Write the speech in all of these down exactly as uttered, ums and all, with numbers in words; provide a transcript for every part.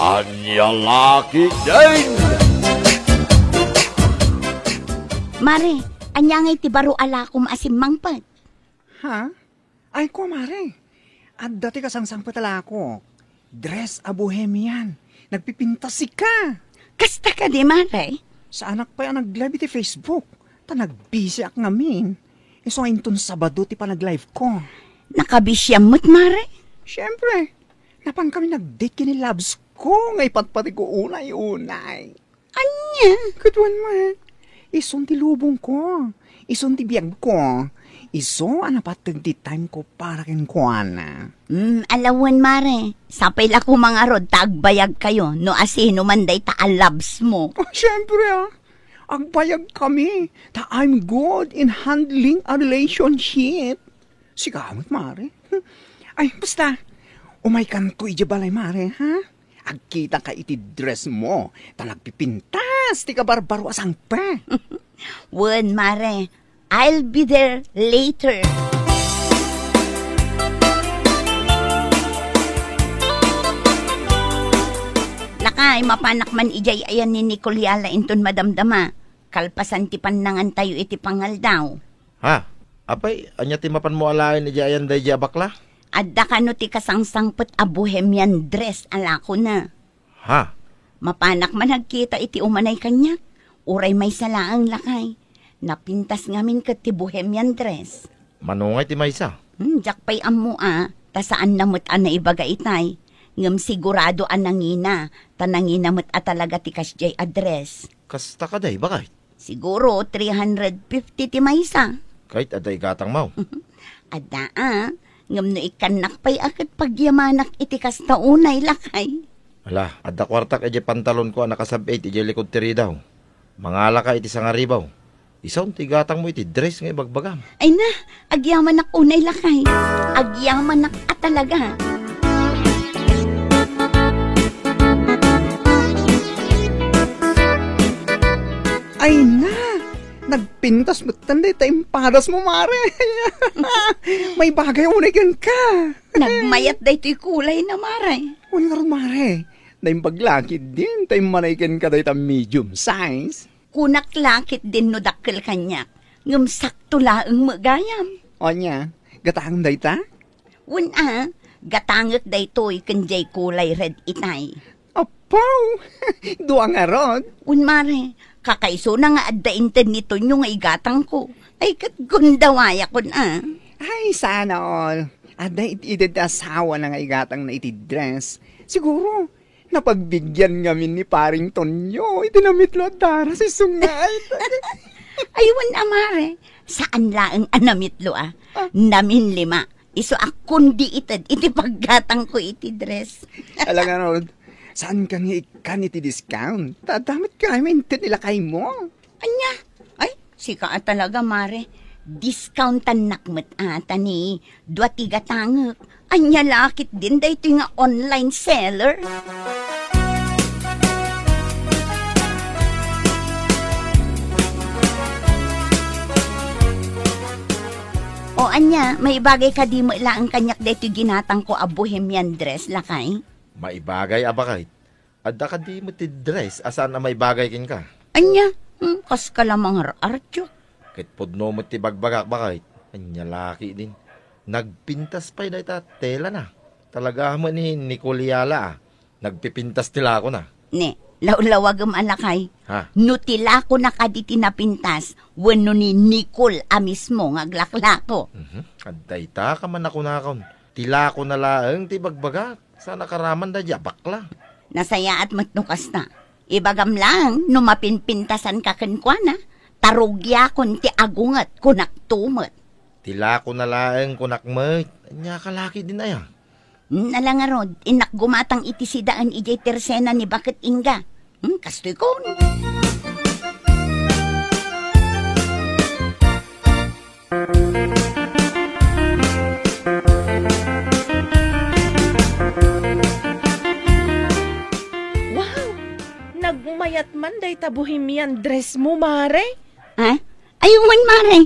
Ania la ketdin? Mare, ania ngay ti baro a lakom a simmangpet? Ha? Ay, kua, mare. Adda ti kasangsangpet a lakok. Dress a bohemian. Nagpipintas sika. Kasta kadi, mare? Saanak pay a nag-live iti Facebook. Ta nagbisiak ngamin. Isu nga inton Sabado ti panag-live ko. Nakabisiam met, mare? Siyempre. Napan kami nag-date ken ni loves ko nga ipatpateg ko unay-unay. Ania? Kaduan met. Isun ti lubong ko. Isun ti biag ko. Isu a napateg ti time ko para kenkuana. Hmm, ala wen, mare. Sapay la koma ngarud ta agbayag kayo no asino man dayta a loves mo. Oh, siyempre, ah. Agbayag kami. Ta I'm good in handling a relationship. Sika met, mare. Ay, basta, umaykanto idiay balay, mare, ha? Agkitaka iti dress mo, ta nagpipintas ti kabarbaro a sangpet. Wen, mare. I'll be there later. Lakay, mapanak man idiay ayan ni Nicole Yala inton madamdama. Kalpasan ti pannangantayo iti pangaldaw. Ha? Apay, ania ti mapanmo alaen idiay ayan daydiay a bakla? Adda kano ti kasangsangpet a bohemian dress a lakona. Ha? Mapanak man agkita iti umanay kaniak. Uray maysa laeng, lakay. Napintas ngamin ket ti bohemian dress. Mano ngay ti maysa? Hmm, diak pay ammo a, ta saanna met a naibaga itay. Ngem sigurado a nangina, ta nangina met a talaga ti kasdiay a dress. Kasta kadi, bakay? Siguro three hundred fifty ti maysa. Ket adda igatangmo? Adda a, ngem no ikkannak pay a ket pagyamanak iti kasta unay, lakay. Ala, adda kuartak idiay pantalonko a nakasab-it idiay likod ti ridaw. Mangalaka iti sangaribaw. Isun ti igatangmo iti dress nga ibagbagam. Ay na, agyamanak unay, lakay. Agyamanak a talaga. Ay na, nagpintas metten dayta impadasmo, mare. Maibagay unay kenka. Nagmayat daytoy kulayna, mare. Wen ngarud, mare. Naimbag la ketdin ta immanay kenka dayta medium size. Kunak la ketdin no dakkel kaniak, ngem sakto laeng met gayam. Ania, gatangem dayta? Wen a, gatangek daytoy ken diay kulay red itay. Apo! Dua ngarud? Wen, mare, kakaisuna nga adda inted ni Tonyo nga igatangko. Ay, ket gundawayakon a. Ay, sana all. Adda it-, iti asawana nga igatangna iti dress. Siguro, napagbigyan ngamin ni Paring Tonyo iti namitlo a daras isu nga ay. Ay, wen a, mare. Saan laeng a namitlo a. Ah. Namin lima. Isu a kundi ited iti paggatangko iti dress. Ala ngarud, saanka nga ikkan iti discount? Ta adda met gayam inted ni lakaymo. Ania? Ay, sika a talaga, mare. Discountannak met a ta ni dua ti gatangek. Ania la ketdin daytoy nga online seller? O ania, maibagay kadi met laeng kaniak daytoy ginatangko a bohemian dress, lakay? Maibagay a baket. Adda kadi met ti dress a saan a maibagay kenka? Ania? Hmm, kaska la mangar-artiok. Ket pudno met ti bagbagak, baket. Ania la ketdin? Nagpintas pay dayta telana. Talaga met ni Nicole Yala a. Nagpipintas ti lakona. Ne, lawlawagem a lakay. Ha? No ti lakona kadi ti napintas, wenno ni Nicole a mismo nga aglaklako. Mhm. Adayta ka man a kunakon. Ti lakona laeng ti bagbagak. Saan a karaman daydiay a bakla. Nasayaat met no kasta. Ibagam laeng no mapinpintasanka kenkuana, ta rugiakon ti agunget, kunakto met. Ti lakona laeng kunak met, ania ka la ketdin aya? Nala ngarud, innak gumatang iti sidaen idiay tersena ni baket Inga. Hmm, kastoy kon. Wow! Nagmayat man dayta bohemian dress mo, mare? Ha? Ay, wen, mare.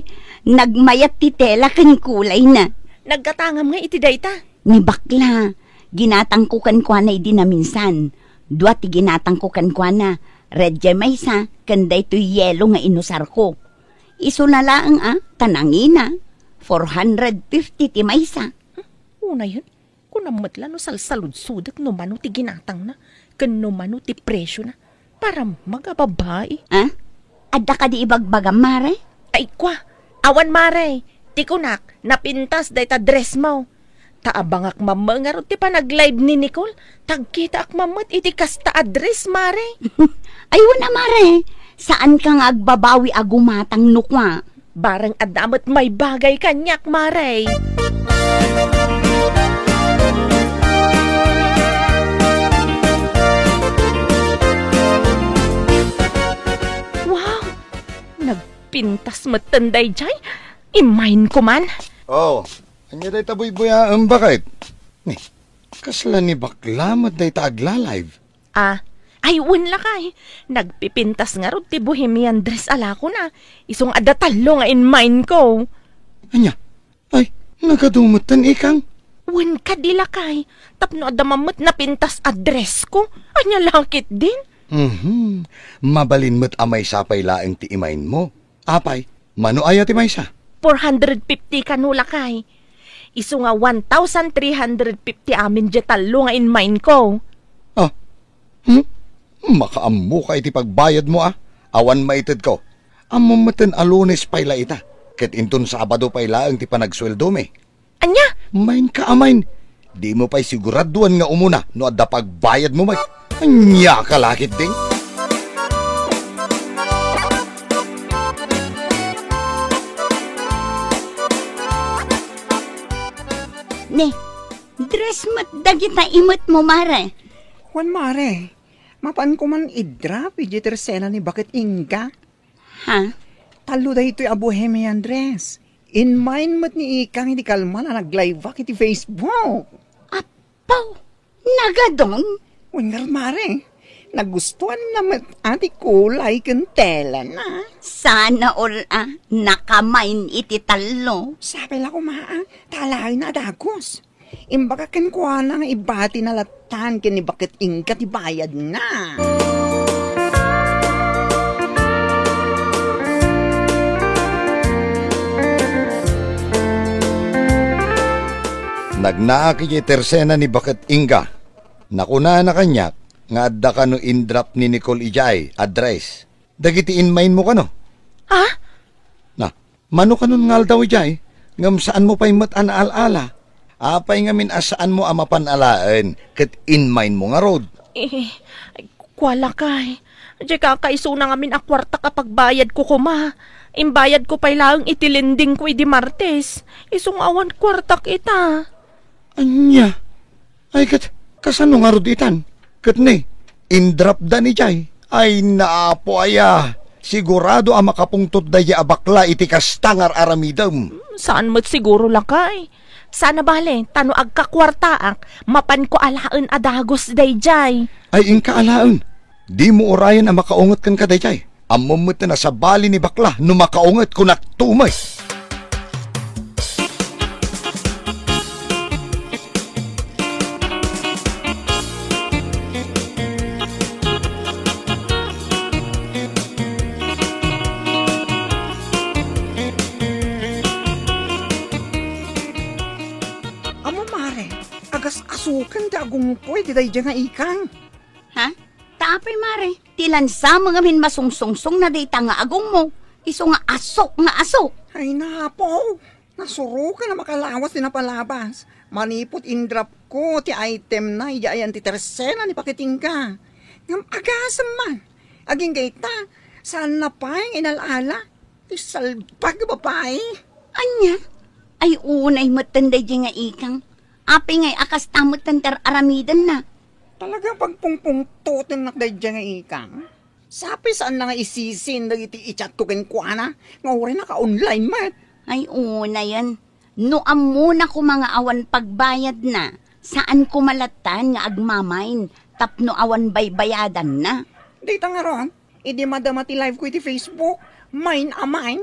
Nagmayat ti tela ken kulayna. Naggatangam nga iti dayta? Ni bakla. Ginatangko kenkuana idi naminsan. Dua ti ginatangko kenkuana, red jay maysa, ken daytoy yelo nga inusarko. Isuna laeng a, ta nangina, four hundred fifty ti maysa. Unayen, kunam met la no salsaludsodek no mano ti ginatangna, ken no mano ti presiona. Para magababai. Ah? Adda kadi ibagbagam, mare? Ay, kwa, awan, mare. Ti kunak, napintas dayta dress mo. Ta abangak mamma ngarud ti panag-live ni Nicole, tagkitaak mammet iti kasta a dress, mare. Ay, wen a, mare. Saan ka nga agbabawi a gumatang no kua. Bareng adda met maibagay kaniak, mare. Wow! Nagpintas metten dayjay. Immain ko man. Oh, ania dayta buybuyaem, baket? Ni, kasla ni bakla met dayta agla-live. Ah, ay, wen lakay. Nagpipintas ngarud ti bohemian dress a lakona. Isu nga adda tallo nga immain ko. Ania? Ay, nagadu metten, ikang? Wen kadi lakay. Tapno adda mammet napintas a dress ko. Ania la ketdin? Mhm. Mabalin met a maysa pay laeng ti immain mo. Apay, mano aya ti maysa? Four hundred fifty kano lakay. Isu nga one thousand three hundred fifty amin diay tallo nga immain ko. Ah, hmm? Makaammoka iti pagbayadmo a. Awan maitedko. Ammom metten a Lunes pay la ita, ket inton Sabado pay laeng ti panagsueldomi. Ania? Main ka, amain. Dimo pay siguraduan nga umuna no adda pagbayadmo met. Ania ka la ketdin? Ni, dress met dagita imetmo, mare. Wen, mare. Mapanko man i-drop idiay tersena ni Baket Inga. Ha? Tallo daytoy a bohemian dress. Immain met ni ikang idi kalman a nag-live-ak iti Facebook. Apo, nagadun? Wen ngarud, mare. Nagustuanna met a ti kulay ken telana. Sana all a nakamain iti tallo. Sapay la koma a, ta alaenna a dagus. Imbagak kenkuana nga ibatina lattan ken ni Baket Inga ti bayadna. Nagnaak idiay tersena ni Baket Inga. Nakunana kaniak nga adda kano in-drop ni Nicole idiay a dress. Dagiti immainmo kano? Ah? Na, mano kanon nga aldaw idiay, ngem saanmo pay met a naal-ala? Apay ngamin a saanmo a mapan alaen ket immainmo ngarud? Eh, ay, kua lakay. Diay kakaisuna ngamin a kuartak a pagbayadko koma. Imbayadko pay laeng iti lendingko idi Martes. Isu nga awan kuartak ita. Ania? Ay, ket kasano ngarud itan? Ket ni, in-drop-da ni Jay. Ay, naapo aya! Sigurado a makapungtot dayjay a bakla iti kasta nga ar-aramidem. Hmm, saan met siguro, lakay. Saan a bale, ta no agkakuartaak, mapanko alaen a dagus dayjay. Ay, inka alaen. Dimo urayen a makaunget kenka dayjay. Ammom met a sabali ni bakla no makaunget, kunak tumes. Amo, mare, agas-asuken ti agumpoy ti dayjay nga ikang. Ha? Ta apay, mare, ti lansa mo ngamin masungsungsong na dayta nga agummo, isu nga asok nga asok. Ay, napo! Nasurokan a makalawas ti napalabas. Manipud in-drop ko ti item na idiay ayan ti tersena ni Pakitingga. Ngem agasem man. Agingga ita, saan na pay nga inal-ala. Ti salbag a babai. Ania? Ay, unay metten daydi nga ikang. Apay ngay a kasta metten ti ar-aramidenna? Talaga pagpungpungtotennak daydi nga ikang. Sapay saan na nga isisin dagiti i-chat ko kenkuana nga uray naka-online met. Ay, unayen. No ammona koma nga awan pagbayadna, saan koma latta nga agmamain tapno awan baybayadanna. Dayta ngarud, idi madama ti live ko iti Facebook, main a main.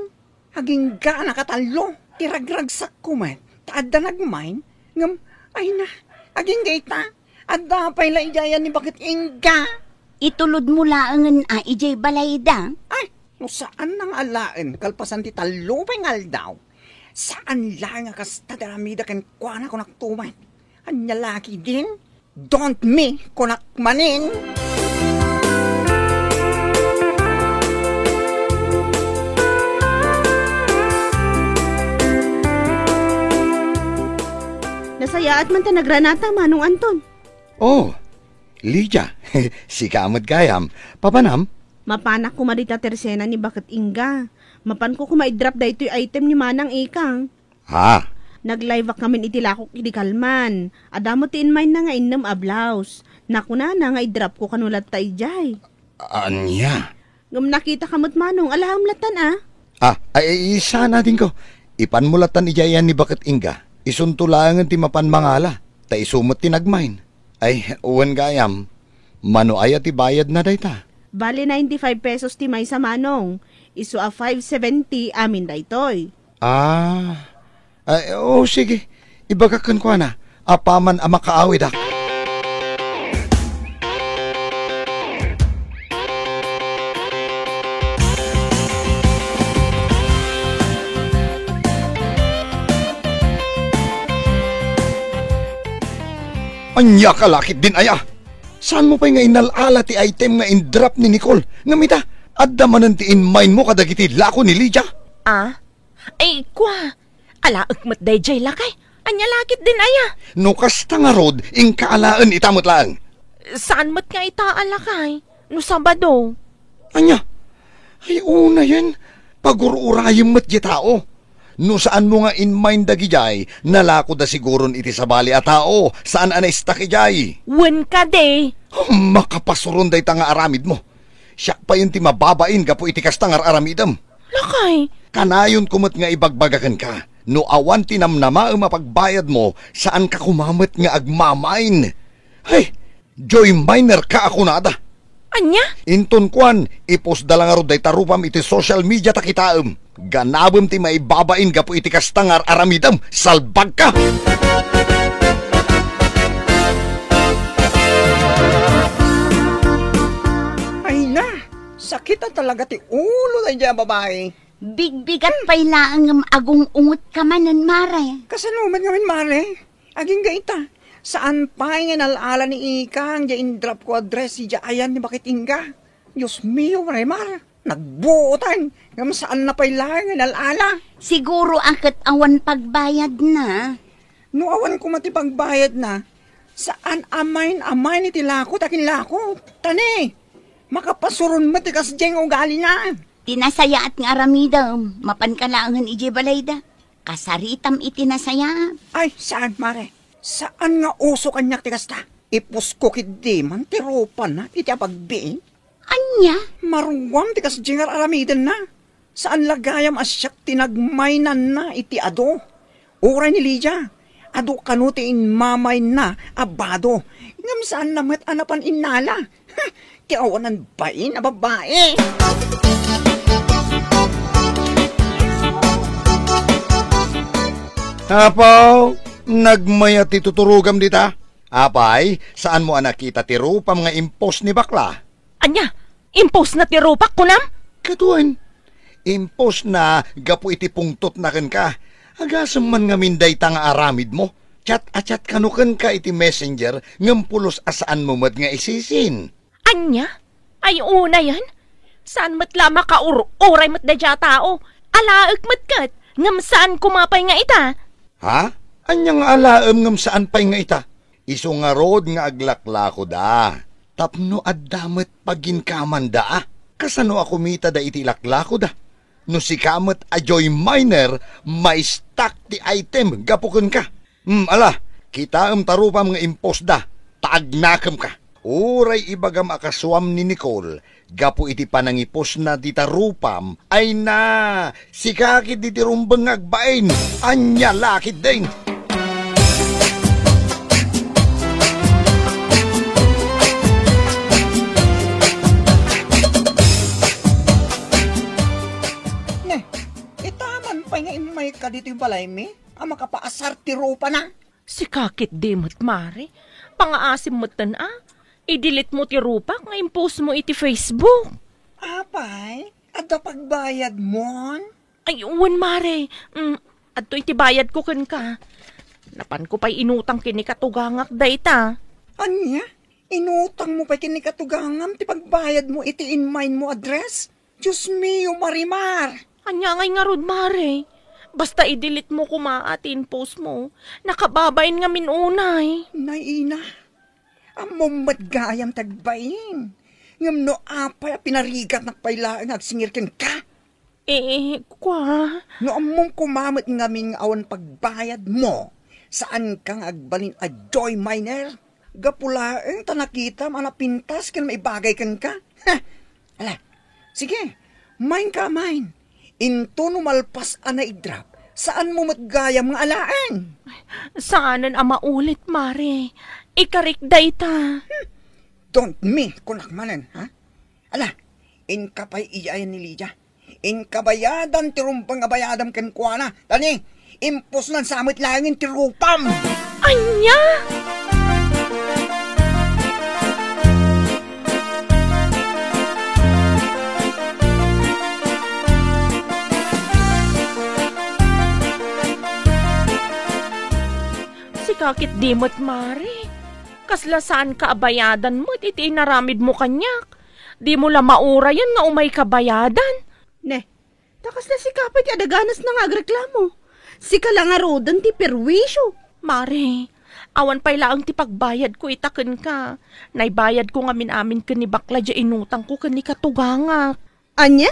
Agingga a nakatallo ti ragragsakko met ta adda nagmain, ngem, ay na, agingga ita, Adda pay la idiay ayan ni Baket Inga. Itulodmo laengen a idiay balayda. Ay, no saan nga alaen, kalpasan ti tallo pay nga aldaw. Saan laeng a kasta ti aramida kenkuana, kunak tuman. Ania la ketdin? Don't me, kunak manen. Nasayaat man ta nagranata, Manong Anton. Oh, Lydia, sika met gayam. Papanam? Mapanak koma dita tersena ni Baket Inga. Mapanko koma i-drop daytoy item ni Manang Ikang. Ha? Nag-live-ak ngamin iti lakok idi kalman. Adda met ti inmaynna nga innem a blouse. Nakunana nga i-drop ko kano latta idiay. Ania? Ngem nakitaka met, Manong, alaem lattan a. Ah, ay, ay, sana dinko. Ipanmo lattan idiay ayan ni Baket Inga. Isunto laengen ti mapan mangala. Ta isu met ti nagmain. Ay, wen gayam. Mano aya ti bayadna dayta? Bali ninety-five pesos ti maysa, Manong. Isu a five seventy amin daytoy. Ah. Ay, o, sige. Ibagak kenkuana. Apaman a makaawidak. Ania ka la ketdin aya? Saanmo pay nga inal-ala ti item nga in-drop ni Nicole? Ngem ita, adda manen ti inmainmo kadagiti lako ni Lydia? Ah? Ay, kua, alaek met daydiay, lakay. Ania la ketdin aya? No kasta ngarud, inka alaen ita met laeng. Saan met nga ita a lakay? No Sabado. Ania? Ay, unayen, pagur-urayem met diay tao. No saanmo nga inmain dagidiay, nalakoda siguron iti sabali a tao, saan a naistak idiay. Wen kadi. Makapasuron dayta nga aramidmo. Siak payen ti mababain gapu iti kasta nga ar-aramidem. Lakay. Kanayonko met nga ibagbaga kenka, no awan ti namnamaem a pagbayadmo, saanka koma met nga agmamain. Hay, joy miner ka a kunada. Ania? Inton kuan, ipostda la ngarud dayta rupam iti social media ta kitaem. Ganabem ti maibabain gapu iti kasta nga ar-aramidem. Salbagka! Ay na, sakit a talaga ti ulo daydiay a babai. Bigbigat pay laeng ngem agung-ungot ka manen, Mare. Kasano met ngamin, Mare? Agingga ita, saan pay nga inal-ala ni Ikang diay in-drop ko a dress idiay ayan ni Baket Inga. Dios mio, Marimar, nagbuotan, ngem saanna pay laeng nga inal-ala. Siguro a ket awan pagbayadna. No awan koma ti pagbayadna, saan a main-amain iti lako ta kinlako. Ta ne, makapasuron met ti kasdiay nga ugalina. Ti nasayaat nga aramidem, mapanka laengen idiay balayda. Kasaritam iti nasayaat. Ay, saan, Mare? Saan nga uso kaniak ti kasta? Ipusko ketdi man ti rupana iti apagbiin. Ania? Maruam ti kasdiay nga ar-aramidenna. Saan la gayam a siak ti nagmainanna iti adu. Uray ni Lydia, adu kano ti inmamainna a bado. Ngem saanna met a napan innala. Ti awanan bain a babai. Apo, nagmayat ti tuturogam dita. Apay, saanmo a nakita ti rupam nga impos ni bakla? Ania? Impos na ti rupak, kunam? Katuen, impos na gapu iti pungtotna kenka. Agasem man ngamin dayta nga aramidmo. Chat a chat kano kenka iti messenger, ngem pulos a saanmo met nga isisin. Ania? Ay, unayen? Saan met la makaur-uray met daydiay a tao? Alaek met ket, ngem saan koma pay nga ita. Ha? Ania nga alaem ngem saan pay nga ita? Isu ngarud nga aglaklakoda. Tapno adda met paginkamanda, a? Kasano a kumitada iti laklakoda? No sika met a joy miner, maistak ti item gapu kenka. Hmm, ala, kitaem ta rupam nga imposda, ta agnakemka. Uray ibagam a kasuam ni Nicole, gapu iti panangiposna dita rupam, ay na, sika ketdi ti rumbeng nga agbain. Ania la ketdin? Ne, ita man pay nga immayka ditoy balaymi a makapaasar ti rupana? Sika ketdi met, Mare. Pangaasim metten a. I-delete mo ti rupak nga impost mo iti Facebook. Apay, adda pagbayadmon? Ay, wen, mare. Mm, adtoy ti bayadko kenka. Napanko pay inutang ken ni katugangak dayta. Ania? Inutangmo pay ken ni katugangam ti pagbayadmo iti in-mind mo a dress? Dios mio, Marimar! Ania ngay ngarud, mare? Basta i-delete mo koma ti impost mo. Nakababain ngamin unay. Nay, ina, ammom met gayam ti agbain. Ngem no apay a pinarigatnak pay laeng nga agsingir kenka? Eh, kua? No ammom koma met ngamin nga awan pagbayadmo, saanka nga agbalin a joy miner? Gapu laeng ta nakitam a napintas ken maibagay kenka. Heh! Ala, sige, main ka, main. Into no malpas a naidrap, saanmo met gayam nga alaen. Saanen a maulit, mare. Ikarik dayta. Hmm. Don't me, kunak manen, ha? Ala, inka pay iyayan ni Lydia. Inka bayadan ti rumbeng a bayadam kenkuana. Tani, impusnan sa met laengen ti rupam. Ania? Sika ket di met, mare. Kasla saanka a bayadan met iti inaramidmo kaniak. Dimo la maurayan nga umayka bayadan. Ne, ta kasla sika pay ti adaganasna nga agreklamo. Sika la ngaruden ti perwisio. Mare, awan pay laeng ti pagbayadko ita kenka. Naibayadko ngamin-amin ken ni bakla diay inutangko ken ni katugangak. Ania?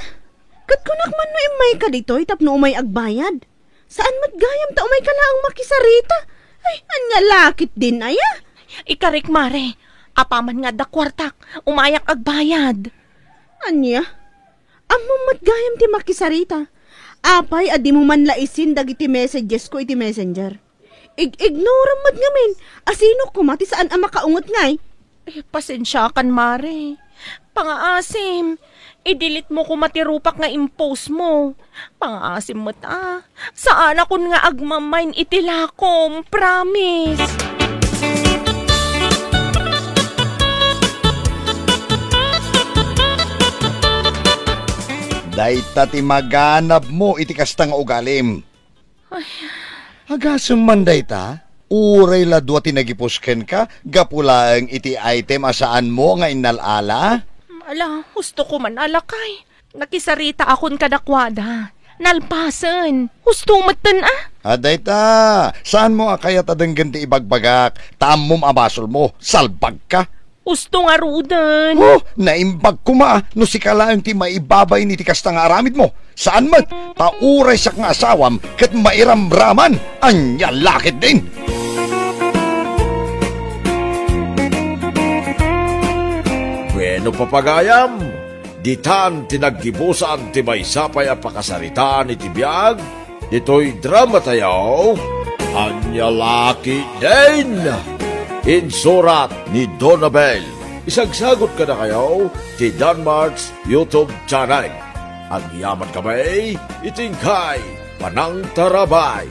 Ket kunak man no immayka ditoy tapno umay agbayad. Saan met gayam ta umayka laeng makisarita? Ay, ania la ketdin aya? Ikarik, mare. Apaman nga adda kuartak, umayak agbayad. Ania? Ammom met gayam ti makisarita. Apay a dimo man la isin dagiti messagesko iti Messenger? Ig-ignoram met ngamin. Asino koma ti saan a makaunget ngay? Eh, pasensiakan, mare. Pangaasim, i-delete mo koma ti rupak nga impost mo. Pangaasim met a. Saanakon nga agmamain iti lakom, promise. Dayta ti maganabmo iti kasta nga ugalim. Ay. Agasem man dayta? Uray la dua ti nagipus kenka, gapu laeng iti item a saanmo nga innal-ala? Ala, hustoko man a lakay. Nakisaritaakon kadakuada. Nalpasen. Husto metten a. A, dayta, saanmo a kayat a denggen ti ibagbagak, ta ammom a basolmo. Salbagka. Husto ngaruden. Oh, naimbag koma no sika laeng ti maibabain iti kasta nga aramidmo. Saan met, ta uray siak nga asawam ket mairamraman. Ania la ketdin? Bueno, papagayam, ditan ti naggibusan ti maysa pay a pakasaritaan iti biag ditoy dramatayo, Ania la ketdin? Insurat ni Donabel. Isagsagot kadakayo ti Danmart's YouTube channel. Agyamankami iti inkay panangtarabay.